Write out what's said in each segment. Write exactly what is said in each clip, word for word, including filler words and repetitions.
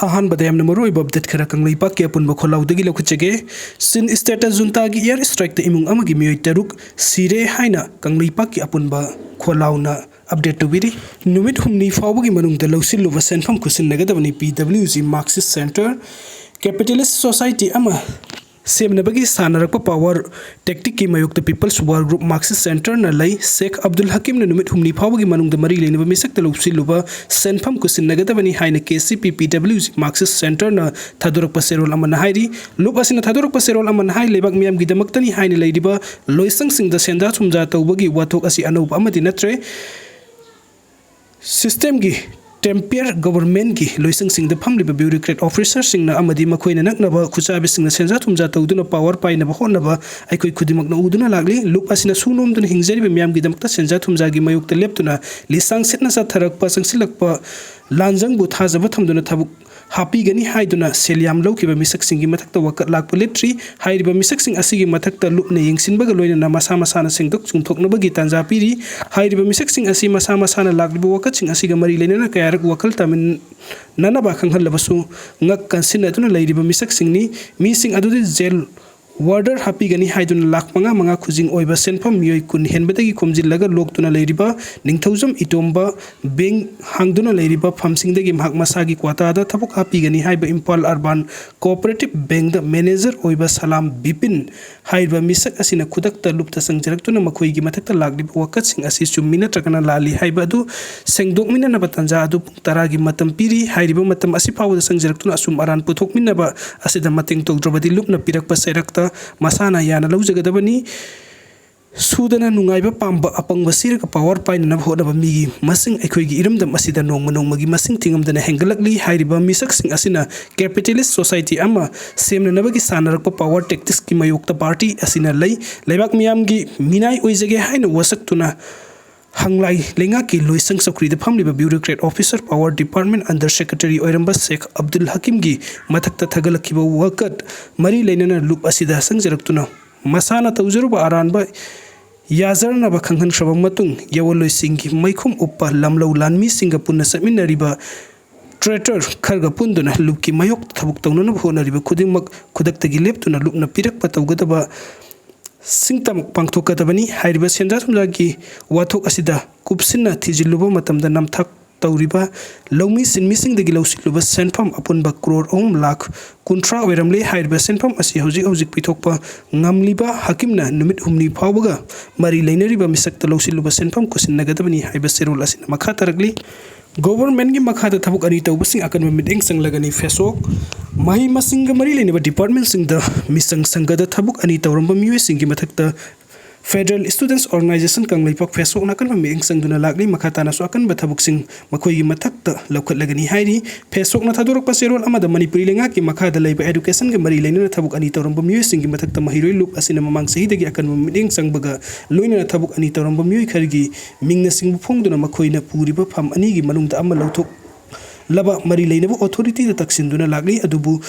ꯑꯍꯥꯟꯕꯗ ꯌꯥꯝꯅ ꯃꯔꯨꯑꯣꯏꯕ ꯑꯞꯗꯦꯠ ꯈꯔ ꯀꯪꯂꯩꯄꯥꯛꯀꯤ ꯑꯄꯨꯟꯕ ꯈꯣꯜꯂꯥꯎꯗꯒꯤ ꯂꯧꯈꯠꯆꯒꯦ꯫ ꯆꯤꯟ ꯁ꯭ꯇꯦꯠꯇ ꯖꯨꯟꯇꯥꯒꯤ ꯑꯦꯌꯔ ꯁ꯭ꯇ꯭ꯔꯥꯏꯛꯇ ꯏꯃꯨꯡ ꯑꯃꯒꯤ ꯃꯤꯑꯣꯏ ꯇꯔꯨꯛ ꯁꯤꯔꯦ ꯍꯥꯏꯅ ꯀꯪꯂꯩꯄꯥꯛꯀꯤ ꯑꯄꯨꯟꯕ ꯈꯣꯜꯂꯥꯎꯅ ꯑꯞꯗꯦꯠ ꯇꯧꯕꯤꯔꯤ꯫ ꯅꯨꯃꯤꯠ ꯍꯨꯝꯅꯤ ꯐꯥꯎꯕꯒꯤ ꯃꯅꯨꯡꯗ ꯂꯧꯁꯤꯜꯂꯨꯕ ꯁꯦꯟꯐꯝ ꯈꯨꯠꯁꯤꯟꯅꯒꯗꯕꯅꯤ꯫ P W G Marxist centre, capitalist society ꯑꯃ ꯁꯦꯝꯅꯕꯒꯤ ꯁꯥꯟꯅꯔꯛꯄ ꯄꯥꯋꯔ ꯇꯦꯛꯇꯤꯛꯀꯤ ꯃꯥꯌꯣꯛꯇ ꯄꯤꯄꯜꯁ ꯋꯥꯔ ꯒ꯭ꯔꯨꯞ ꯃꯥꯔꯛꯁꯤꯁ ꯁꯦꯟꯇꯔꯅ ꯂꯩ꯫ ꯁꯦꯈ ꯑꯕꯗꯨꯜ ꯍꯀꯤꯝꯅ ꯅꯨꯃꯤꯠ ꯍꯨꯝꯅꯤ ꯐꯥꯎꯕꯒꯤ ꯃꯅꯨꯡꯗ ꯃꯔꯤ ꯂꯩꯅꯕ ꯃꯤꯁꯛꯇ ꯂꯧꯁꯤꯜꯂꯨꯕ ꯁꯦꯟꯐꯝ ꯈꯨꯠꯁꯤꯟꯅꯒꯗꯕꯅꯤ ꯍꯥꯏꯅ ꯀꯦ ꯁꯤ ꯄꯤ, ꯄꯤ ꯗꯕ꯭ꯂꯤꯎ ꯖꯤ ꯃꯥꯔꯛꯁꯤꯁ ꯁꯦꯟꯇꯔꯅ ꯊꯥꯗꯣꯔꯛꯄ ꯆꯦꯔꯣꯜ ꯑꯃꯅ ꯍꯥꯏꯔꯤ꯫ ꯂꯨꯞ ꯑꯁꯤꯅ ꯊꯥꯗꯣꯔꯛꯄ ꯆꯦꯔꯣꯜ ꯑꯃꯅ ꯍꯥꯏ, ꯂꯩꯕꯥꯛ ꯃꯤꯌꯥꯝꯒꯤꯗꯃꯛꯇꯅꯤ ꯍꯥꯏꯅ ꯂꯩꯔꯤꯕ ꯂꯣꯏꯁꯪꯁꯤꯡꯗ ꯁꯦꯟꯖꯥ ꯊꯨꯝꯖꯥ ꯇꯧꯕꯒꯤ ꯋꯥꯊꯣꯛ ꯑꯁꯤ ꯑꯅꯧꯕ ꯑꯃꯗꯤ ꯅꯠꯇ꯭ꯔꯦ꯫ ꯁꯤꯁꯇꯦꯝꯒꯤ ꯇꯦꯝꯄꯤꯌꯔ ꯒꯣꯚꯔꯟꯃꯦꯟꯠꯀꯤ ꯂꯣꯏꯁꯪꯁꯤꯡꯗ ꯐꯝꯂꯤꯕ ꯕ꯭ꯌꯨꯔꯣꯀ꯭ꯔꯦꯠ ꯑꯣꯐꯤꯁꯔꯁꯤꯡꯅ ꯑꯃꯗꯤ ꯃꯈꯣꯏꯅ ꯅꯛꯅꯕ ꯈꯨꯠꯁꯥꯕꯤꯁꯤꯡꯅ ꯁꯦꯟꯖꯥ ꯊꯨꯝꯖꯥ ꯇꯧꯗꯨꯅ ꯄꯥꯋꯔ ꯄꯥꯏꯅꯕ ꯍꯣꯠꯅꯕ ꯑꯩꯈꯣꯏ ꯈꯨꯗꯤꯡꯃꯛꯅ ꯎꯗꯨꯅ ꯂꯥꯛꯂꯤ꯫ ꯂꯨꯞ ꯑꯁꯤꯅ ꯁꯨ ꯅꯣꯝꯗꯨꯅ ꯍꯤꯡꯖꯔꯤꯕ ꯃꯤꯌꯥꯝꯒꯤꯗꯃꯛꯇ ꯁꯦꯟꯖꯥ ꯊꯨꯝꯖꯥꯒꯤ ꯃꯥꯌꯣꯛꯇ ꯂꯦꯞꯇꯨꯅ ꯂꯤꯁꯥꯡ ꯁꯤꯠꯅ ꯆꯠꯊꯔꯛꯄ ꯆꯪꯁꯤꯜꯂꯛꯄ ꯂꯥꯟꯖꯪꯕꯨ ꯊꯥꯖꯕ ꯊꯝꯗꯨꯅ ꯊꯕꯛ ꯍꯥꯞꯄꯤꯒꯅꯤ ꯍꯥꯏꯗꯨꯅ ꯁꯦꯜ ꯌꯥꯝ ꯂꯧꯈꯤꯕ ꯃꯤꯁꯛꯁꯤꯡꯒꯤ ꯃꯊꯛꯇ ꯋꯥꯀꯠ ꯂꯥꯛꯄ ꯂꯦꯞꯇ꯭ꯔꯤ꯫ ꯍꯥꯏꯔꯤꯕ ꯃꯤꯁꯛꯁꯤꯡ ꯑꯁꯤꯒꯤ ꯃꯊꯛꯇ ꯂꯨꯞꯅ ꯌꯦꯡꯁꯤꯟꯕꯒ ꯂꯣꯏꯅꯅ ꯃꯁꯥ ꯃꯁꯥꯅ ꯁꯦꯡꯗꯣꯛ ꯆꯨꯝꯊꯣꯛꯅꯕꯒꯤ ꯇꯥꯟꯖꯥ ꯄꯤꯔꯤ꯫ ꯍꯥꯏꯔꯤꯕ ꯃꯤꯁꯛꯁꯤꯡ ꯑꯁꯤ ꯃꯁꯥ ꯃꯁꯥꯅ ꯂꯥꯛꯂꯤꯕ ꯋꯥꯀꯠꯁꯤꯡ ꯑꯁꯤꯒ ꯃꯔꯤ ꯂꯩꯅꯅ ꯀꯌꯥꯔꯛ ꯋꯥꯈꯜ ꯇꯥꯃꯤꯟꯅꯅꯕ ꯈꯪꯍꯜꯂꯕꯁꯨ ꯉꯛ ꯀꯟꯁꯤꯟꯅꯗꯨꯅ ꯂꯩꯔꯤꯕ ꯃꯤꯁꯛꯁꯤꯡꯅꯤ꯫ ꯃꯤꯁꯤꯡ ꯑꯗꯨꯗꯤ ꯖꯦꯜ ꯋꯥꯔꯗꯔ ꯍꯥꯞꯄꯤꯒꯅꯤ ꯍꯥꯏꯗꯨꯅ ꯂꯥꯈ ꯃꯉꯥ ꯃꯉꯥ ꯈꯨꯖꯤꯡ ꯑꯣꯏꯕ ꯁꯦꯟꯐꯝ ꯃꯤꯑꯣꯏ ꯀꯨꯟ ꯍꯦꯟꯕꯗꯒꯤ ꯈꯣꯝꯖꯤꯜꯂꯒ ꯂꯣꯛꯇꯨꯅ ꯂꯩꯔꯤꯕ ꯅꯤꯡꯊꯧꯖꯝ ꯏꯇꯣꯝꯕ ꯕꯦꯡꯛ ꯍꯥꯡꯗꯨꯅ ꯂꯩꯔꯤꯕ ꯐꯝꯁꯤꯡꯗꯒꯤ ꯃꯍꯥꯛ ꯃꯁꯥꯒꯤ ꯀ꯭ꯋꯥꯇꯥꯗ ꯊꯕꯛ ꯍꯥꯞꯄꯤꯒꯅꯤ ꯍꯥꯏꯕ ꯏꯝꯐꯥꯜ ꯑꯔꯕꯥꯟ ꯀꯣꯑꯣꯄꯔꯦꯇꯤꯚ ꯕꯦꯡꯛꯗ ꯃꯦꯅꯦꯖꯔ ꯑꯣꯏꯕ ꯁꯂꯥꯝ ꯕꯤꯄꯤꯟ ꯍꯥꯏꯔꯤꯕ ꯃꯤꯁꯛ ꯑꯁꯤꯅ ꯈꯨꯗꯛꯇ ꯂꯨꯞꯇ ꯆꯪꯖꯔꯛꯇꯨꯅ ꯃꯈꯣꯏꯒꯤ ꯃꯊꯛꯇ ꯂꯥꯛꯂꯤꯕ ꯋꯥꯀꯠꯁꯤꯡ ꯑꯁꯤ ꯆꯨꯝꯃꯤ ꯅꯠꯇ꯭ꯔꯒꯅ ꯂꯥꯜꯂꯤ ꯍꯥꯏꯕ ꯑꯗꯨ ꯁꯦꯡꯗꯣꯛꯃꯤꯟꯅꯅꯕ ꯇꯥꯟꯖꯥ ꯑꯗꯨ ꯄꯨꯡ ꯇꯔꯥꯒꯤ ꯃꯇꯝ ꯄꯤꯔꯤ꯫ ꯍꯥꯏꯔꯤꯕ ꯃꯇꯝ ꯑꯁꯤ ꯐꯥꯎꯕꯗ ꯆꯪꯖꯔꯛꯇꯨꯅ ꯑꯆꯨꯝ ꯑꯔꯥꯟ ꯄꯨꯊꯣꯛꯃꯤꯟꯅꯕ ꯑꯁꯤꯗ ꯃꯇꯦꯡ ꯇꯧꯗ꯭ꯔꯕꯗꯤ ꯂꯨꯞꯅ ꯄꯤꯔꯛꯄ ꯆꯩꯔꯛꯇ ꯃꯁꯥꯅ ꯌꯥꯅ ꯂꯧꯖꯒꯗꯕꯅꯤ꯫ ꯁꯨꯗꯅ ꯅꯨꯡꯉꯥꯏꯕ ꯄꯥꯝꯕ ꯑꯄꯪꯕ ꯁꯤꯔꯒ ꯄꯥꯋꯔ ꯄꯥꯏꯅꯅꯕ ꯍꯣꯠꯅꯕ ꯃꯤꯒꯤ ꯃꯁꯤꯡ ꯑꯩꯈꯣꯏꯒꯤ ꯏꯔꯝꯗꯝ ꯑꯁꯤꯗ ꯅꯣꯡꯃ ꯅꯣꯡꯃꯒꯤ ꯃꯁꯤꯡ ꯊꯤꯉꯝꯗꯅ ꯍꯦꯟꯒꯠꯂꯛꯂꯤ꯫ ꯍꯥꯏꯔꯤꯕ ꯃꯤꯁꯛꯁꯤꯡ ꯑꯁꯤꯅ ꯀꯦꯄꯤꯇꯦꯂꯤꯁ ꯁꯣꯁꯥꯏꯇꯤ ꯑꯃ ꯁꯦꯝꯅꯅꯕꯒꯤ ꯁꯥꯟꯅꯔꯛꯄ ꯄꯥꯋꯔ ꯇꯦꯛꯇꯤꯛꯁꯀꯤ ꯃꯥꯌꯣꯛꯇ ꯄꯥꯔꯇꯤ ꯑꯁꯤꯅ ꯂꯩ꯫ ꯂꯩꯕꯥꯛ ꯃꯤꯌꯥꯝꯒꯤ ꯃꯤꯅꯥꯏ ꯑꯣꯏꯖꯒꯦ ꯍꯥꯏꯅ ꯋꯥꯁꯛꯇꯨꯅ ꯍꯪꯂꯥꯏ ꯂꯩꯉꯥꯛꯀꯤ ꯂꯣꯏꯁꯪ ꯆꯧꯀ꯭ꯔꯤꯗ ꯐꯝꯂꯤꯕ bureaucrat officer power department under secretary ꯑꯣꯏꯔꯝꯕ ꯁꯦꯈ ꯑꯕꯗꯨꯜ ꯍꯀꯤꯝꯒꯤ ꯃꯊꯛꯇ ꯊꯥꯒꯠꯂꯛꯈꯤꯕ ꯋꯥꯀꯠ ꯃꯔꯤ ꯂꯩꯅꯅ ꯂꯨꯞ ꯑꯁꯤꯗ ꯆꯪꯖꯔꯛꯇꯨꯅ ꯃꯁꯥꯅ ꯇꯧꯖꯔꯨꯕ ꯑꯔꯥꯟꯕ ꯌꯥꯖꯔꯅꯕ ꯈꯪꯍꯟꯈ꯭ꯔꯕ ꯃꯇꯨꯡ, ꯌꯥꯑꯣꯟꯂꯣꯏꯁꯤꯡꯒꯤ ꯃꯥꯏꯈꯨꯝ ꯎꯞꯄ ꯂꯝꯂꯧ ꯂꯥꯟꯃꯤꯁꯤꯡꯒ ꯄꯨꯟꯅ ꯆꯠꯃꯤꯟꯅꯔꯤꯕ ꯇ꯭ꯔꯦꯇꯔ ꯈꯔꯒ ꯄꯨꯟꯗꯨꯅ ꯂꯨꯞꯀꯤ ꯃꯥꯌꯣꯛꯇ ꯊꯕꯛ ꯇꯧꯅꯅꯕ ꯍꯣꯠꯅꯔꯤꯕ ꯈꯨꯗꯤꯡꯃꯛ ꯈꯨꯗꯛꯇꯒꯤ ꯂꯦꯞꯇꯨꯅ ꯂꯨꯞꯅ ꯄꯤꯔꯛꯄ ꯇꯧꯒꯗꯕ ꯁꯤꯡꯇꯝ ꯄꯥꯡꯊꯣꯛꯀꯗꯕꯅꯤ꯫ ꯍꯥꯏꯔꯤꯕ ꯁꯦꯟꯖꯥ ꯊꯨꯝꯖꯥꯒꯤ ꯋꯥꯊꯣꯛ ꯑꯁꯤꯗ ꯀꯨꯞꯁꯤꯟꯅ ꯊꯤꯖꯤꯜꯂꯨꯕ ꯃꯇꯝꯗ ꯅꯝꯊꯥꯛ ꯇꯧꯔꯤꯕ ꯂꯧꯃꯤ ꯁꯤꯟꯃꯤꯁꯤꯡꯗꯒꯤ ꯂꯧꯁꯤꯜꯂꯨꯕ ꯁꯦꯟꯐꯝ ꯑꯄꯨꯟꯕ ꯀ꯭ꯔꯣꯔ ꯑꯍꯨꯝ ꯂꯥꯈ ꯀꯨꯟꯊ꯭ꯔꯥ ꯑꯣꯏꯔꯝꯂꯦ꯫ ꯍꯥꯏꯔꯤꯕ ꯁꯦꯟꯐꯝ ꯑꯁꯤ ꯍꯧꯖꯤꯛ ꯍꯧꯖꯤꯛ ꯄꯤꯊꯣꯛꯄ ꯉꯝꯂꯤꯕ ꯍꯥꯀꯤꯝꯅ ꯅꯨꯃꯤꯠ ꯍꯨꯝꯅꯤ ꯐꯥꯎꯕꯒ ꯃꯔꯤ ꯂꯩꯅꯔꯤꯕ ꯃꯤꯁꯛꯇ ꯂꯧꯁꯤꯜꯂꯨꯕ ꯁꯦꯟꯐꯝ ꯈꯨꯠꯁꯤꯟꯅꯒꯗꯕꯅꯤ ꯍꯥꯏꯕ ꯆꯦꯔꯣꯜ ꯑꯁꯤꯅ ꯃꯈꯥ ꯇꯥꯔꯛꯂꯤ꯫ ꯒꯣꯚꯔꯟꯃꯦꯟꯠꯀꯤ ꯃꯈꯥꯗ ꯊꯕꯛ ꯑꯅꯤ ꯇꯧꯕꯁꯤꯡ ꯑꯀꯟꯕ ꯃꯤꯠꯌꯦꯡ ꯆꯪꯂꯒꯅꯤ꯫ ꯐꯦꯁꯣꯛ ꯃꯍꯩ ꯃꯁꯤꯡꯒ ꯃꯔꯤ ꯂꯩꯅꯕ ꯗꯤꯄꯥꯔꯠꯃꯦꯟꯠꯁꯤꯡꯗ ꯃꯤꯆꯪ ꯆꯪꯒꯗ ꯊꯕꯛ ꯑꯅꯤ ꯇꯧꯔꯝꯕ ꯃꯤꯑꯣꯏꯁꯤꯡꯒꯤ ꯃꯊꯛꯇ ꯐꯦꯗꯔꯦꯜ ꯏꯁꯇꯨꯗꯦꯟꯠꯁ ꯑꯣꯔꯒꯅꯥꯏꯖꯦꯁꯟ ꯀꯪꯂꯩꯄꯥꯛ ꯐꯦꯁꯣꯛꯅ ꯑꯀꯟꯕ ꯃꯤꯠꯌꯦꯡ ꯆꯪꯗꯨꯅ ꯂꯥꯛꯂꯤ꯫ ꯃꯈꯥ ꯇꯥꯅꯁꯨ ꯑꯀꯟꯕ ꯊꯕꯛꯁꯤꯡ ꯃꯈꯣꯏꯒꯤ ꯃꯊꯛꯇ ꯂꯧꯈꯠꯂꯒꯅꯤ ꯍꯥꯏꯔꯤ꯫ ꯐꯦꯁꯣꯛꯅ ꯊꯥꯗꯣꯔꯛꯄ ꯆꯦꯔꯣꯜ ꯑꯃꯗ ꯃꯅꯤꯄꯨꯔꯤ ꯂꯩꯉꯥꯛꯀꯤ ꯃꯈꯥꯗ ꯂꯩꯕ ꯑꯦꯗꯨꯀꯦꯁꯟꯒ ꯃꯔꯤ ꯂꯩꯅꯅ ꯊꯕꯛ ꯑꯅꯤ ꯇꯧꯔꯝꯕ ꯃꯤꯑꯣꯏꯁꯤꯡꯒꯤ ꯃꯊꯛꯇ ꯃꯍꯩꯔꯣꯏ ꯂꯨꯞ ꯑꯁꯤꯅ ꯃꯃꯥꯡ ꯆꯍꯤꯗꯒꯤ ꯑꯀꯟꯕ ꯃꯤꯠꯌꯦꯡ ꯆꯪꯕꯒ ꯂꯣꯏꯅꯅ ꯊꯕꯛ ꯑꯅꯤ ꯇꯧꯔꯝꯕ ꯃꯤꯑꯣꯏ ꯈꯔꯒꯤ ꯃꯤꯡꯅꯆꯤꯡꯕ ꯐꯣꯡꯗꯨꯅ ꯃꯈꯣꯏꯅ ꯄꯨꯔꯤꯕ ꯐꯝ ꯑꯅꯤꯒꯤ ꯃꯅꯨꯡꯗ ꯑꯃ ꯂꯧꯊꯣꯛꯂꯕ ꯃꯔꯤ ꯂꯩꯅꯕ ꯑꯣꯊꯣꯔꯤꯇꯤꯗ ꯇꯛꯁꯤꯟꯗꯨꯅ ꯂꯥꯛꯂꯤ꯫ ꯑꯗꯨꯕꯨ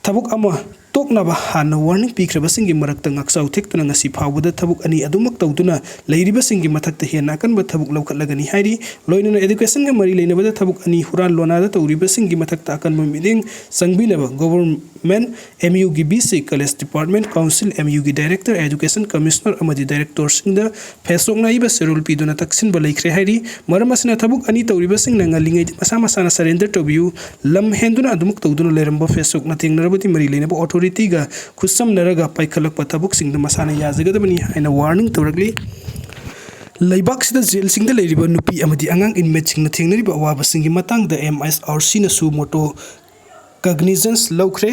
ꯊꯕꯛ ꯑꯃ ꯇꯣꯛꯅꯕ ꯍꯥꯟꯅ ꯋꯥꯔꯅꯤꯡ ꯄꯤꯈ꯭ꯔꯕꯁꯤꯡꯒꯤ ꯃꯔꯛꯇ ꯉꯥꯛꯆꯥꯎ ꯊꯦꯛꯇꯨꯅ ꯉꯁꯤ ꯐꯥꯎꯕꯗ ꯊꯕꯛ ꯑꯅꯤ ꯑꯗꯨꯃꯛ ꯇꯧꯗꯨꯅ ꯂꯩꯔꯤꯕꯁꯤꯡꯒꯤ ꯃꯊꯛꯇ ꯍꯦꯟꯅ ꯑꯀꯟꯕ ꯊꯕꯛ ꯂꯧꯈꯠꯂꯒꯅꯤ ꯍꯥꯏꯔꯤ꯫ ꯂꯣꯏꯅꯅ ꯑꯦꯗꯨꯀꯦꯁꯟꯒ ꯃꯔꯤ ꯂꯩꯅꯕꯗ ꯊꯕꯛ ꯑꯅꯤ ꯍꯨꯔꯥꯟ ꯂꯣꯟꯅꯥꯗ ꯇꯧꯔꯤꯕꯁꯤꯡꯒꯤ ꯃꯊꯛꯇ ꯑꯀꯟꯕ ꯃꯤꯠꯌꯦꯡ ꯆꯪꯕꯤꯅꯕ ꯒꯣꯚꯔꯟꯃꯦꯟꯠ ꯑꯦꯝ ꯌꯨꯒꯤ B C college department council, M ꯌꯨꯒꯤ ꯗꯥꯏꯔꯦꯛꯇꯔ, ꯑꯦꯗꯨꯀꯦꯁꯟ ꯀꯃꯤꯁꯅꯔ ꯑꯃꯗꯤ ꯗꯥꯏꯔꯦꯛꯇꯣꯔꯁꯤꯡꯗ ꯐꯦꯁꯣꯛꯅ ꯏꯕ ꯆꯦꯔꯣꯜ ꯄꯤꯗꯨꯅ ꯇꯛꯁꯤꯟꯕ ꯂꯩꯈ꯭ꯔꯦ ꯍꯥꯏꯔꯤ꯫ ꯃꯔꯝ ꯑꯁꯤꯅ ꯊꯕꯛ ꯑꯅꯤ ꯇꯧꯔꯤꯕꯁꯤꯡꯅ ꯉꯜꯂꯤꯉꯩꯗ ꯃꯁꯥ ꯃꯁꯥꯅ ꯁꯔꯦꯟꯗꯔ ꯇꯧꯕꯤꯌꯨ꯫ ꯂꯝ ꯍꯦꯟꯗꯨꯅ ꯑꯗꯨꯃꯛ ꯇꯧꯗꯨꯅ ꯂꯩꯔꯝꯕ ꯐꯦꯁꯣꯛꯅ ꯊꯦꯡꯅꯔꯕꯗꯤ ꯃꯔꯤ ꯂꯩꯅꯕ ꯑꯣꯊꯣꯔꯤꯇꯤꯒ ꯈꯨꯠꯁꯝꯅꯔꯒ ꯄꯥꯏꯈꯠꯂꯛꯄ ꯊꯕꯛꯁꯤꯡꯗ ꯃꯁꯥꯅ ꯌꯥꯖꯒꯗꯕꯅꯤ ꯍꯥꯏꯅ ꯋꯥꯔꯅꯤꯡ ꯇꯧꯔꯛꯂꯤ꯫ ꯂꯩꯕꯥꯛꯁꯤꯗ ꯖꯦꯜꯁꯤꯡꯗ ꯂꯩꯔꯤꯕ ꯅꯨꯄꯤ ꯑꯃꯗꯤ ꯑꯉꯥꯡ ꯏꯟꯃꯦꯠꯁꯤꯡꯅ ꯊꯦꯡꯅꯔꯤꯕ ꯑꯋꯥꯕꯁꯤꯡꯒꯤ ꯃꯇꯥꯡꯗ ꯑꯦꯝ ꯑꯥꯏ ꯑꯥꯔ ꯁꯤꯅꯁꯨ ꯃꯣꯇꯣ ꯀꯒꯅꯤꯖꯦꯟꯁ ꯂꯧꯈ꯭ꯔꯦ꯫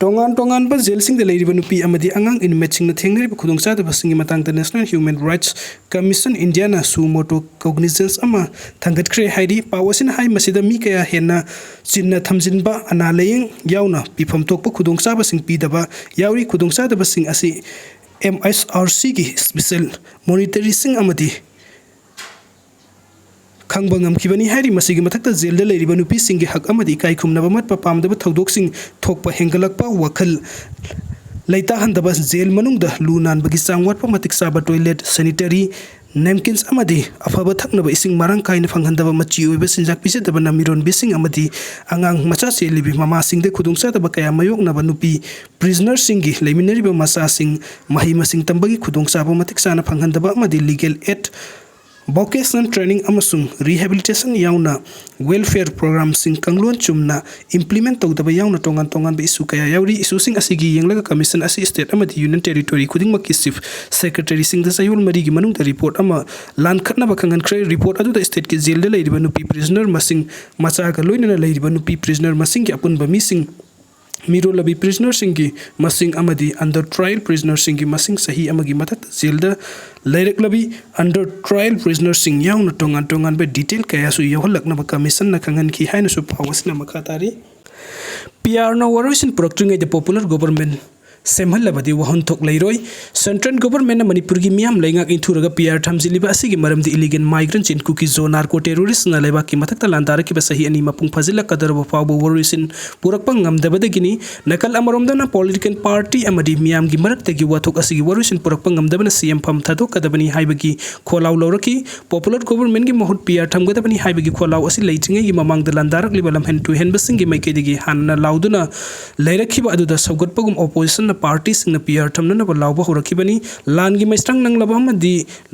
ꯇꯣꯉꯥꯟ ꯇꯣꯉꯥꯟꯕ ꯖꯦꯜꯁꯤꯡꯗ ꯂꯩꯔꯤꯕ ꯅꯨꯄꯤ ꯑꯃꯗꯤ ꯑꯉꯥꯡ ꯏꯟꯃꯦꯠꯁꯤꯡꯅ ꯊꯦꯡꯅꯔꯤꯕ ꯈꯨꯗꯣꯡꯆꯥꯗꯕꯁꯤꯡꯒꯤ ꯃꯇꯥꯡꯗ ꯅꯦꯁꯅꯦꯜ ꯍ꯭ꯌꯨꯃꯦꯟ ꯔꯥꯏꯠꯁ ꯀꯃꯤꯁꯟ ꯏꯟꯗꯤꯌꯥꯅ ꯁꯨ ꯃꯣꯇꯣ ꯀꯣꯒꯅꯤꯖꯦꯟꯁ ꯑꯃ ꯊꯥꯡꯒꯠꯈ꯭ꯔꯦ ꯍꯥꯏꯔꯤ꯫ ꯄꯥꯎ ꯑꯁꯤꯅ ꯍꯥꯏ, ꯃꯁꯤꯗ ꯃꯤ ꯀꯌꯥ ꯍꯦꯟꯅ ꯆꯤꯟꯅ ꯊꯝꯖꯤꯟꯕ, ꯑꯅꯥ ꯂꯥꯌꯦꯡ ꯌꯥꯎꯅ ꯄꯤꯐꯝ ꯊꯣꯛꯄ ꯈꯨꯗꯣꯡꯆꯥꯕꯁꯤꯡ ꯄꯤꯗꯕ ꯌꯥꯎꯔꯤ꯫ ꯈꯨꯗꯣꯡꯆꯥꯗꯕꯁꯤꯡ ꯑꯁꯤ ꯑꯦꯝ ꯑꯥꯏ ꯑꯥꯔ ꯁꯤꯒꯤ ꯏꯁꯄꯤꯁꯦꯜ ꯃꯣꯅꯤꯇꯔꯤꯁꯤꯡ ꯑꯃꯗꯤ ꯈꯪꯕ ꯉꯝꯈꯤꯕꯅꯤ ꯍꯥꯏꯔꯤ꯫ ꯃꯁꯤꯒꯤ ꯃꯊꯛꯇ ꯖꯦꯜꯗ ꯂꯩꯔꯤꯕ ꯅꯨꯄꯤꯁꯤꯡꯒꯤ ꯍꯛ ꯑꯃꯗꯤ ꯏꯀꯥꯏ ꯈꯨꯝꯅꯕ ꯃꯠꯄ ꯄꯥꯝꯗꯕ ꯊꯧꯗꯣꯛꯁꯤꯡ ꯊꯣꯛꯄ ꯍꯦꯟꯒꯠꯂꯛꯄ, ꯋꯥꯈꯜ ꯂꯩꯇꯥꯍꯟꯗꯕ, ꯖꯦꯜ ꯃꯅꯨꯡꯗ ꯂꯨ ꯅꯥꯟꯕꯒꯤ ꯆꯥꯡ ꯋꯥꯠꯄ, ꯃꯇꯤꯛ ꯆꯥꯕ ꯇꯣꯏꯂꯦꯠ, ꯁꯦꯅꯤꯇꯔꯤ ꯅꯦꯝꯀꯤꯟꯁ ꯑꯃꯗꯤ ꯑꯐꯕ ꯊꯛꯅꯕ ꯏꯁꯤꯡ ꯃꯔꯥꯡ ꯀꯥꯏꯅ ꯐꯪꯍꯟꯗꯕ, ꯃꯆꯤ ꯑꯣꯏꯕ ꯆꯤꯟꯖꯥꯛ ꯄꯤꯖꯗꯕꯅ ꯃꯤꯔꯣꯟꯕꯤꯁꯤꯡ ꯑꯃꯗꯤ ꯑꯉꯥꯡ ꯃꯆꯥ ꯆꯦꯜꯂꯤꯕꯤ ꯃꯃꯥꯁꯤꯡꯗ ꯈꯨꯗꯣꯡꯆꯥꯗꯕ ꯀꯌꯥ ꯃꯥꯌꯣꯛꯅꯕ ꯅꯨꯄꯤ ꯄ꯭ꯔꯤꯖꯅꯔꯁꯤꯡꯒꯤ ꯂꯩꯃꯤꯟꯅꯔꯤꯕ ꯃꯆꯥꯁꯤꯡ ꯃꯍꯩ ꯃꯁꯤꯡ ꯇꯝꯕꯒꯤ ꯈꯨꯗꯣꯡꯆꯥꯕ ꯃꯇꯤꯛ ꯆꯥꯅ ꯐꯪꯍꯟꯗꯕ ꯑꯃꯗꯤ ꯂꯤꯒꯦꯜ ꯑꯦꯗ, ꯚꯣꯀꯦꯁꯅꯦꯜ ꯇ꯭ꯔꯦꯅꯤꯡ ꯑꯃꯁꯨꯡ ꯔꯤꯍꯦꯕꯤꯂꯤꯇꯦꯁꯟ ꯌꯥꯎꯅ ꯋꯦꯜꯐꯤꯌꯔ ꯄ꯭ꯔꯣꯒ꯭ꯔꯥꯝꯁꯤꯡ ꯀꯥꯡꯂꯣꯟ ꯆꯨꯝꯅ ꯏꯝꯄ꯭ꯂꯤꯃꯦꯟ ꯇꯧꯗꯕ ꯌꯥꯎꯅ ꯇꯣꯉꯥꯟ ꯇꯣꯉꯥꯟꯕ ꯏꯁꯨ ꯀꯌꯥ ꯌꯥꯎꯔꯤ꯫ ꯏꯁꯨꯁꯤꯡ ꯑꯁꯤꯒꯤ ꯌꯦꯡꯂꯒ ꯀꯃꯤꯁꯟ ꯑꯁꯤ ꯁ꯭ꯇꯦꯠ ꯑꯃꯗꯤ ꯌꯨꯅꯤꯌꯟ ꯇꯦꯔꯤꯇꯣꯔꯤ ꯈꯨꯗꯤꯡꯃꯛꯀꯤ ꯆꯤꯐ ꯁꯦꯀ꯭ꯔꯦꯇꯔꯤꯁꯤꯡꯗ ꯆꯌꯣꯜ ꯃꯔꯤꯒꯤ ꯃꯅꯨꯡꯗ ꯔꯤꯄꯣꯔꯠ ꯑꯃ ꯂꯥꯟꯈꯠꯅꯕ ꯈꯪꯍꯟꯈ꯭ꯔꯦ꯫ ꯔꯤꯄꯣꯔꯠ ꯑꯗꯨꯗ ꯁ꯭ꯇꯦꯠꯀꯤ ꯖꯦꯜꯗ ꯂꯩꯔꯤꯕ ꯅꯨꯄꯤ ꯄ꯭ꯔꯤꯖꯅꯔ ꯃꯁꯤꯡ, ꯃꯆꯥꯒ ꯂꯣꯏꯅꯅ ꯂꯩꯔꯤꯕ ꯅꯨꯄꯤ ꯄ꯭ꯔꯤꯖꯅꯔ ꯃꯁꯤꯡꯒꯤ ꯑꯄꯨꯟꯕ ꯃꯤꯁꯤꯡ, ꯃꯤꯔꯣꯜꯂꯕꯤ ꯄ꯭ꯔꯤꯖꯅꯔꯁꯤꯡꯒꯤ ꯃꯁꯤꯡ ꯑꯃꯗꯤ ꯑꯟꯗꯔ ꯇ꯭ꯔꯥꯏꯜ ꯄ꯭ꯔꯤꯖꯅꯔꯁꯤꯡꯒꯤ ꯃꯁꯤꯡ, ꯆꯍꯤ ꯑꯃꯒꯤ ꯃꯊꯛꯇ ꯖꯦꯜꯗ ꯂꯩꯔꯛꯂꯕꯤ ꯑꯟꯗꯔ ꯇ꯭ꯔꯥꯏꯜ ꯄ꯭ꯔꯤꯖꯅꯔꯁꯤꯡ ꯌꯥꯎꯅ ꯇꯣꯉꯥꯟ ꯇꯣꯉꯥꯟꯕ ꯗꯤꯇꯦꯜ ꯀꯌꯥꯁꯨ ꯌꯥꯎꯍꯜꯂꯛꯅꯕ ꯀꯃꯤꯁꯟꯅ ꯈꯪꯍꯟꯈꯤ ꯍꯥꯏꯅꯁꯨ ꯄꯥꯎ ꯑꯁꯤꯅ ꯃꯈꯥ ꯇꯥꯔꯤ꯫ ꯄꯤ ꯑꯥꯔꯅ ꯋꯥꯔꯣꯏꯁꯤꯟ ꯄꯨꯔꯛꯇ꯭ꯔꯤꯉꯩꯗ ꯄꯣꯄꯨꯂꯔ ꯒꯣꯕꯔꯃꯦꯟ ꯁꯦꯝꯍꯜꯂꯕꯗꯤ ꯋꯥꯍꯟꯊꯣꯛ ꯂꯩꯔꯣꯏ꯫ ꯁꯦꯟꯇ꯭ꯔꯦꯜ ꯒꯣꯕꯔꯃꯦꯟꯅ ꯃꯅꯤꯄꯨꯔꯒꯤ ꯃꯤꯌꯥꯝ ꯂꯩꯉꯥꯛ ꯏꯟꯊꯨꯔꯒ ꯄꯤ ꯑꯥꯔ ꯊꯝꯖꯤꯜꯂꯤꯕ ꯑꯁꯤꯒꯤ ꯃꯔꯝꯗꯤ ꯏꯂꯤꯒꯦꯜ ꯃꯥꯏꯒ꯭ꯔꯦꯟꯠꯁ ꯏꯟ ꯀꯨꯀꯤ ꯖꯣ ꯅꯥꯔꯀꯣ ꯇꯦꯔꯣꯔꯤꯁ꯭ꯠꯅ ꯂꯩꯕꯥꯛꯀꯤ ꯃꯊꯛꯇ ꯂꯥꯟꯗꯥꯔꯛꯈꯤꯕ ꯆꯍꯤ ꯑꯅꯤ ꯃꯄꯨꯡ ꯐꯥꯖꯤꯜꯂꯛꯀꯗꯧꯔꯕ ꯐꯥꯎꯕ ꯋꯥꯔꯣꯏꯁꯤꯟ ꯄꯨꯔꯛꯄ ꯉꯝꯗꯕꯗꯒꯤꯅꯤ꯫ ꯅꯥꯀꯜ ꯑꯃꯔꯣꯝꯗꯅ ꯄꯣꯂꯤꯇꯤꯀꯦꯜ ꯄꯥꯔꯇꯤ ꯑꯃꯗꯤ ꯃꯤꯌꯥꯝꯒꯤ ꯃꯔꯛꯇꯒꯤ ꯋꯥꯊꯣꯛ ꯑꯁꯤꯒꯤ ꯋꯥꯔꯣꯏꯁꯤꯟ ꯄꯨꯔꯛꯄ ꯉꯝꯗꯕꯅ ꯁꯤ ꯑꯦꯝ ꯐꯝ ꯊꯥꯗꯣꯛꯀꯗꯕꯅꯤ ꯍꯥꯏꯕꯒꯤ ꯈꯣꯜꯂꯥꯎ ꯂꯧꯔꯛꯈꯤ꯫ ꯄꯣꯄꯨꯂꯔ ꯒꯣꯕꯔꯃꯦꯟꯒꯤ ꯃꯍꯨꯠ ꯄꯤ ꯑꯥꯔ ꯊꯝꯒꯗꯕꯅꯤ ꯍꯥꯏꯕꯒꯤ ꯈꯣꯜꯂꯥꯎ ꯑꯁꯤ ꯂꯩꯇ꯭ꯔꯤꯉꯩꯒꯤ ꯃꯃꯥꯡꯗ ꯂꯥꯟꯗꯥꯔꯛꯂꯤꯕ ꯂꯝꯍꯦꯟ ꯇꯨꯍꯦꯟꯕꯁꯤꯡꯒꯤ ꯃꯥꯏꯀꯩꯗꯒꯤ ꯍꯥꯟꯅ ꯂꯥꯎꯗꯨꯅ ꯂꯩꯔꯛꯈꯤꯕ ꯑꯗꯨꯗ ꯁꯧꯒꯠꯄꯒꯨꯝ ꯑꯣꯄꯣꯖꯤꯁꯟꯅ ꯄꯥꯔꯇꯤꯁꯤꯡꯅ ꯄꯤ ꯑꯥꯔ ꯊꯝꯅꯅꯕ ꯂꯥꯎꯕ ꯍꯧꯔꯛꯈꯤꯕꯅꯤ꯫ ꯂꯥꯟꯒꯤ ꯃꯩꯁ꯭ꯔꯥꯡ ꯅꯪꯂꯕ ꯑꯃꯗꯤ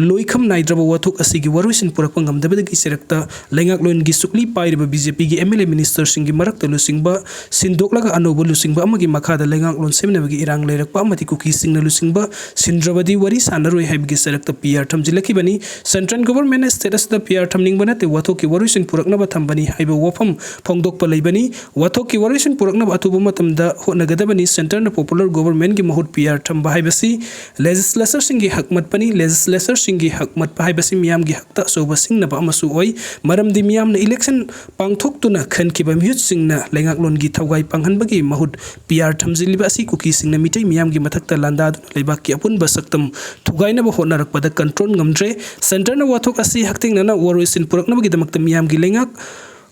ꯂꯣꯏꯈꯝ ꯅꯥꯏꯗ꯭ꯔꯕ ꯋꯥꯊꯣꯛ ꯑꯁꯤꯒꯤ ꯋꯥꯔꯣꯏꯁꯤꯟ ꯄꯨꯔꯛꯄ ꯉꯝꯗꯕꯗꯒꯤ ꯆꯩꯔꯛꯇ ꯂꯩꯉꯥꯛꯂꯣꯟꯒꯤ ꯁꯨꯛꯂꯤ ꯄꯥꯏꯔꯤꯕ ꯕꯤ ꯖꯦ ꯄꯤꯒꯤ ꯑꯦꯝ ꯑꯦꯜ ꯑꯦ ꯃꯤꯅꯤꯁꯇꯔꯁꯤꯡꯒꯤ ꯃꯔꯛꯇ ꯂꯨꯆꯤꯡꯕ ꯁꯤꯟꯗꯣꯛꯂꯒ ꯑꯅꯧꯕ ꯂꯨꯆꯤꯡꯕ ꯑꯃꯒꯤ ꯃꯈꯥꯗ ꯂꯩꯉꯥꯛꯂꯣꯟ ꯁꯦꯝꯅꯕꯒꯤ ꯏꯔꯥꯡ ꯂꯩꯔꯛꯄ ꯑꯃꯗꯤ ꯀꯨꯀꯤꯁꯤꯡꯅ ꯂꯨꯆꯤꯡꯕ ꯁꯤꯟꯗ꯭ꯔꯕꯗꯤ ꯋꯥꯔꯤ ꯁꯥꯟꯅꯔꯣꯏ ꯍꯥꯏꯕꯒꯤ ꯆꯩꯔꯛꯇ ꯄꯤ ꯑꯥꯔ ꯊꯝꯖꯤꯜꯂꯛꯈꯤꯕꯅꯤ꯫ ꯁꯦꯟꯇ꯭ꯔꯦꯜ ꯒꯣꯕꯔꯃꯦꯟꯅ ꯁ꯭ꯇꯦꯠ ꯑꯁꯤꯗ ꯄꯤ ꯑꯥꯔ ꯊꯝꯅꯤꯡꯕ ꯅꯠꯇꯦ, ꯋꯥꯊꯣꯛꯀꯤ ꯋꯥꯔꯣꯏꯁꯤꯟ ꯄꯨꯔꯛꯅꯕ ꯊꯝꯕꯅꯤ ꯍꯥꯏꯕ ꯋꯥꯐꯝ ꯐꯣꯡꯗꯣꯛꯄ ꯂꯩꯕꯅꯤ꯫ ꯋꯥꯊꯣꯛꯀꯤ ꯋꯥꯔꯣꯏꯁꯤꯟ ꯄꯨꯔꯛꯅꯕ ꯑꯊꯨꯕ ꯃꯇꯝꯗ ꯍꯣꯠꯅꯒꯗꯕꯅꯤ꯫ ꯁꯦꯟꯇꯔꯅ ꯄꯣꯄꯨꯂꯔ ꯒꯣꯕꯔꯃꯦꯟꯒꯤ ꯃꯍꯨꯠ ꯄꯤ ꯑꯥꯔ ꯊꯝꯕ ꯍꯥꯏꯕꯁꯤ ꯂꯦꯖꯤꯁꯂꯦꯆꯔꯁꯤꯡꯒꯤ ꯍꯛ ꯃꯠꯄꯅꯤ꯫ ꯂꯦꯖꯤꯁꯂꯦꯆꯔꯁꯤꯡꯒꯤ ꯍꯛ ꯃꯠꯄ ꯍꯥꯏꯕꯁꯤ ꯃꯤꯌꯥꯝꯒꯤ ꯍꯛꯇ ꯑꯆꯧꯕ ꯁꯤꯡꯅꯕ ꯑꯃꯁꯨ ꯑꯣꯏ꯫ ꯃꯔꯝꯗꯤ ꯃꯤꯌꯥꯝꯅ ꯏꯂꯦꯛꯁꯟ ꯄꯥꯡꯊꯣꯛꯇꯨꯅ ꯈꯟꯈꯤꯕ ꯃꯤꯍꯨꯠꯁꯤꯡꯅ ꯂꯩꯉꯥꯛꯂꯣꯟꯒꯤ ꯊꯧꯒꯥꯏ ꯄꯥꯡꯍꯟꯕꯒꯤ ꯃꯍꯨꯠ ꯄꯤ ꯑꯥꯔ ꯊꯝꯖꯤꯜꯂꯤꯕ ꯑꯁꯤ ꯀꯨꯀꯤꯁꯤꯡꯅ ꯃꯤꯇꯩ ꯃꯤꯌꯥꯝꯒꯤ ꯃꯊꯛꯇ ꯂꯥꯟꯗꯥꯗꯨꯅ ꯂꯩꯕꯥꯛꯀꯤ ꯑꯄꯨꯟꯕ ꯁꯛꯇꯝ ꯊꯨꯒꯥꯏꯅꯕ ꯍꯣꯠꯅꯔꯛꯄꯗ ꯀꯟꯇ꯭ꯔꯣꯜ ꯉꯝꯗ꯭ꯔꯦ꯫ ꯁꯦꯟꯇꯔꯅ ꯋꯥꯊꯣꯛ ꯑꯁꯤ ꯍꯛꯊꯦꯡꯅꯅ ꯋꯥꯔꯣꯏꯁꯤꯟ ꯄꯨꯔꯛꯅꯕꯒꯤꯗꯃꯛꯇ ꯃꯤꯌꯥꯝꯒꯤ ꯂꯩꯉꯥꯛ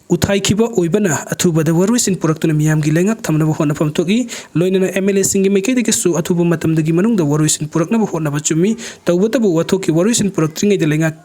ꯎꯊꯥꯏꯈꯤꯕ ꯑꯣꯏꯕꯅ ꯑꯊꯨꯕꯗ ꯋꯥꯔꯣꯏꯁꯤꯟ ꯄꯨꯔꯛꯇꯨꯅ ꯃꯤꯌꯥꯝꯒꯤ ꯂꯩꯉꯥꯛ ꯊꯝꯅꯕ ꯍꯣꯠꯅꯐꯝ ꯊꯣꯛꯏ꯫ ꯂꯣꯏꯅꯅ MLAꯁꯤꯡꯒꯤ ꯃꯥꯏꯀꯩꯗꯒꯤꯁꯨ ꯑꯊꯨꯕ ꯃꯇꯝꯗꯒꯤ ꯃꯅꯨꯡꯗ ꯋꯥꯔꯣꯏꯁꯤꯟ ꯄꯨꯔꯛꯅꯕ ꯍꯣꯠꯅꯕ ꯆꯨꯝꯃꯤ꯫ ꯇꯧꯕꯇꯕꯨ ꯋꯥꯊꯣꯛꯀꯤ ꯋꯥꯔꯣꯏꯁꯤꯟ ꯄꯨꯔꯛꯇ꯭ꯔꯤꯉꯩꯗ ꯂꯩꯉꯥꯛ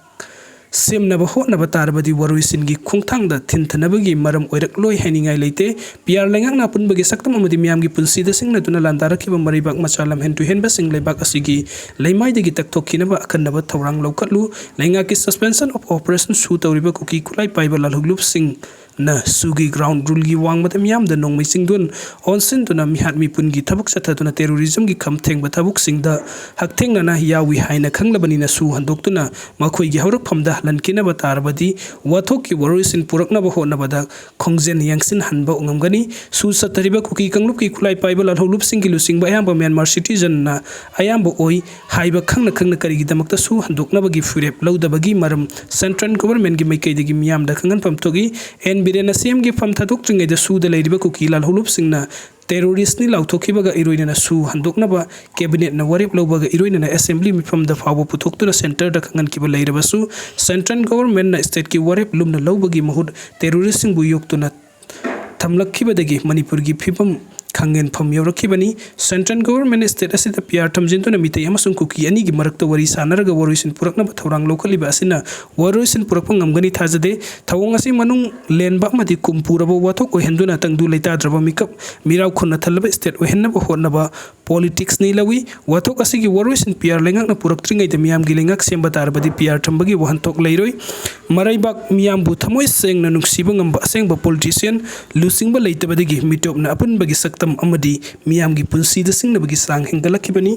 ꯁꯦꯝꯅꯕ ꯍꯣꯠꯅꯕ ꯇꯥꯔꯕꯗꯤ ꯋꯥꯔꯣꯏꯁꯤꯟꯒꯤ ꯈꯣꯡꯊꯥꯡꯗ ꯊꯤꯟꯊꯅꯕꯒꯤ ꯃꯔꯝ ꯑꯣꯏꯔꯛꯂꯣꯏ ꯍꯥꯏꯅꯤꯡꯉꯥꯏ ꯂꯩꯇꯦ꯫ ꯄꯤꯌꯥꯔ ꯂꯩꯉꯥꯛꯅ ꯑꯄꯨꯟꯕꯒꯤ ꯁꯛꯇꯝ ꯑꯃꯗꯤ ꯃꯤꯌꯥꯝꯒꯤ ꯄꯨꯟꯁꯤꯗ ꯁꯤꯡꯅꯗꯨꯅ ꯂꯥꯟꯗꯥꯔꯛꯈꯤꯕ ꯃꯔꯩꯕꯥꯛ ꯃꯆꯥ ꯂꯝꯍꯦꯟ ꯇꯨꯍꯦꯟꯕꯁꯤꯡ ꯂꯩꯕꯥꯛ ꯑꯁꯤꯒꯤ ꯂꯩꯃꯥꯏꯗꯒꯤ ꯇꯛꯊꯣꯛꯈꯤꯅꯕ ꯑꯀꯟꯅꯕ ꯊꯧꯔꯥꯡ ꯂꯧꯈꯠꯂꯨ꯫ ꯂꯩꯉꯥꯛꯀꯤ suspension of operation ꯁꯨ ꯇꯧꯔꯤꯕ ꯀꯨꯀꯤ ꯈꯨꯠꯂꯥꯏ ꯄꯥꯏꯕ ꯂꯥꯜꯍꯧꯂꯨꯞꯁꯤꯡꯅ ꯁꯨꯒꯤ ground ruleꯒꯤ ꯋꯥꯡꯃꯗ ꯃꯤꯌꯥꯝꯗ ꯅꯣꯡꯃꯩ ꯆꯤꯡꯗꯣꯟ ꯑꯣꯟꯁꯤꯟꯗꯨꯅ ꯃꯤꯍꯥꯠ ꯃꯤꯄꯨꯟꯒꯤ ꯊꯕꯛ ꯆꯠꯊꯗꯨꯅ terrorismꯒꯤ ꯈꯝ ꯊꯦꯡꯕ ꯊꯕꯛꯁꯤꯡꯗ ꯍꯛꯊꯦꯡꯅꯅ ꯌꯥꯎꯏ ꯍꯥꯏꯅ ꯈꯪꯂꯕꯅꯤꯅ ꯁꯨ ꯍꯟꯗꯣꯛꯇꯨꯅ ꯃꯈꯣꯏꯒꯤ ꯍꯧꯔꯛꯐꯝꯗ ꯍꯜꯍꯟꯈꯤꯅꯕ ꯇꯥꯔꯕꯗꯤ ꯋꯥꯊꯣꯛꯀꯤ ꯋꯥꯔꯣꯏꯁꯤꯟ ꯄꯨꯔꯛꯅꯕ ꯍꯣꯠꯅꯕꯗ ꯈꯣꯡꯖꯦꯜ ꯌꯥꯡꯁꯤꯟꯍꯟꯕ ꯉꯝꯒꯅꯤ꯫ ꯁꯨ ꯆꯠꯊꯔꯤꯕ ꯀꯨꯀꯤ ꯀꯥꯡꯂꯨꯞꯀꯤ ꯈꯨꯠꯂꯥꯏ ꯄꯥꯏꯕ ꯂꯥꯜꯍꯧꯂꯨꯞꯁꯤꯡꯒꯤ ꯂꯨꯆꯤꯡꯕ ꯑꯌꯥꯝꯕ ꯃ꯭ꯌꯥꯟꯃꯥꯔ citizenꯅ ꯑꯌꯥꯝꯕ ꯑꯣꯏ ꯍꯥꯏꯕ ꯈꯪꯅ ꯈꯪꯅ ꯀꯔꯤꯒꯤꯗꯃꯛꯇ ꯁꯨ ꯍꯟꯗꯣꯛꯅꯕꯒꯤ ꯐꯤꯔꯦꯞ ꯂꯧꯗꯕꯒꯤ ꯃꯔꯝ central governmentꯒꯤ ꯃꯥꯏꯀꯩꯗꯒꯤ ꯃꯤꯌꯥꯝꯗ ꯈꯪꯍꯟꯐꯝ ꯊꯣꯛꯏ꯫ ꯑꯦꯟ ꯕꯤꯔꯦꯟꯅ CMꯒꯤ ꯐꯝ ꯊꯥꯗꯣꯛꯇ꯭ꯔꯤꯉꯩꯗ ꯁꯨꯗ ꯂꯩꯔꯤꯕ ꯀꯨꯀꯤ ꯂꯥꯜꯍꯧꯂꯨꯞꯁꯤꯡꯅ terroristꯅꯤ ꯂꯥꯎꯊꯣꯛꯈꯤꯕꯒ ꯏꯔꯣꯏꯅꯅ ꯁꯨ ꯍꯟꯗꯣꯛꯅꯕ cabinetꯅ ꯋꯥꯔꯦꯞ ꯂꯧꯕꯒ ꯏꯔꯣꯏꯅꯅ assembly ꯃꯤꯐꯝꯗ ꯐꯥꯎꯕ ꯄꯨꯊꯣꯛꯇꯨꯅ centreꯗ ꯈꯪꯍꯟꯈꯤꯕ ꯂꯩꯔꯕꯁꯨ central governmentꯅ stateꯀꯤ ꯋꯥꯔꯦꯞ ꯂꯨꯝꯅ ꯂꯧꯕꯒꯤ ꯃꯍꯨꯠ terroristꯁꯤꯡꯕꯨ ꯌꯣꯛꯇꯨꯅ ꯊꯝꯂꯛꯈꯤꯕꯗꯒꯤ ꯃꯅꯤꯄꯨꯔꯒꯤ ꯐꯤꯕꯝ ꯈꯪꯍꯦꯟꯐꯝ ꯌꯧꯔꯛꯈꯤꯕꯅꯤ꯫ Central government state ꯑꯁꯤꯗ ꯄꯤꯌꯥꯔ ꯊꯝꯖꯤꯟꯗꯨꯅ ꯃꯤꯇꯩ ꯑꯃꯁꯨꯡ ꯀꯨꯀꯤ ꯑꯅꯤꯒꯤ ꯃꯔꯛꯇ ꯋꯥꯔꯤ ꯁꯥꯟꯅꯔꯒ ꯋꯥꯔꯣꯏꯁꯤꯟ ꯄꯨꯔꯛꯅꯕ ꯊꯧꯔꯥꯡ ꯂꯧꯈꯠꯂꯤꯕ ꯑꯁꯤꯅ ꯋꯥꯔꯣꯏꯁꯤꯟ ꯄꯨꯔꯛꯄ ꯉꯝꯒꯅꯤ ꯊꯥꯖꯗꯦ꯫ ꯊꯧꯑꯣꯡ ꯑꯁꯤ ꯃꯅꯨꯡ ꯂꯦꯟꯕ ꯑꯃꯗꯤ ꯀꯨꯝ ꯄꯨꯔꯕ ꯋꯥꯊꯣꯛ ꯑꯣꯏꯍꯟꯗꯨꯅ ꯇꯪꯗꯨ ꯂꯩꯇꯥꯗ꯭ꯔꯕ ꯃꯤꯀꯞ ꯃꯤꯔꯥꯎ ꯈꯨꯟꯅ ꯊꯜꯂꯕ state ꯑꯣꯏꯍꯟꯅꯕ ꯍꯣꯠꯅꯕ politicsꯅꯤ ꯂꯧꯏ꯫ ꯋꯥꯊꯣꯛ ꯑꯁꯤꯒꯤ ꯋꯥꯔꯣꯏꯁꯤꯟ ꯄꯤꯌꯥꯔ ꯂꯩꯉꯥꯛꯅ ꯄꯨꯔꯛꯇ꯭ꯔꯤꯉꯩꯗ ꯃꯤꯌꯥꯝꯒꯤ ꯂꯩꯉꯥꯛ ꯁꯦꯝꯕ ꯇꯥꯔꯕꯗꯤ ꯄꯤꯌꯥꯔ ꯊꯝꯕꯒꯤ ꯋꯥꯍꯟꯊꯣꯛ ꯂꯩꯔꯣꯏ꯫ ꯃꯔꯩꯕꯥꯛ ꯃꯤꯌꯥꯝꯕꯨ ꯊꯃꯣꯏ ꯁꯦꯡꯅ ꯅꯨꯡꯁꯤꯕ ꯉꯝꯕ ꯑꯁꯦꯡꯕ politician ꯂꯨꯆꯤꯡꯕ ꯂꯩꯇꯕꯗꯒꯤ ꯃꯤꯇꯣꯞꯅ ꯑꯄꯨꯟꯕꯒꯤ ꯁꯛꯇꯝ ꯑꯃꯗꯤ ꯃꯤꯌꯥꯝꯒꯤ ꯄꯨꯟꯁꯤꯗ ꯁꯤꯡꯅꯕꯒꯤ ꯆꯥꯡ ꯍꯦꯟꯒꯠꯂꯛꯈꯤꯕꯅꯤ꯫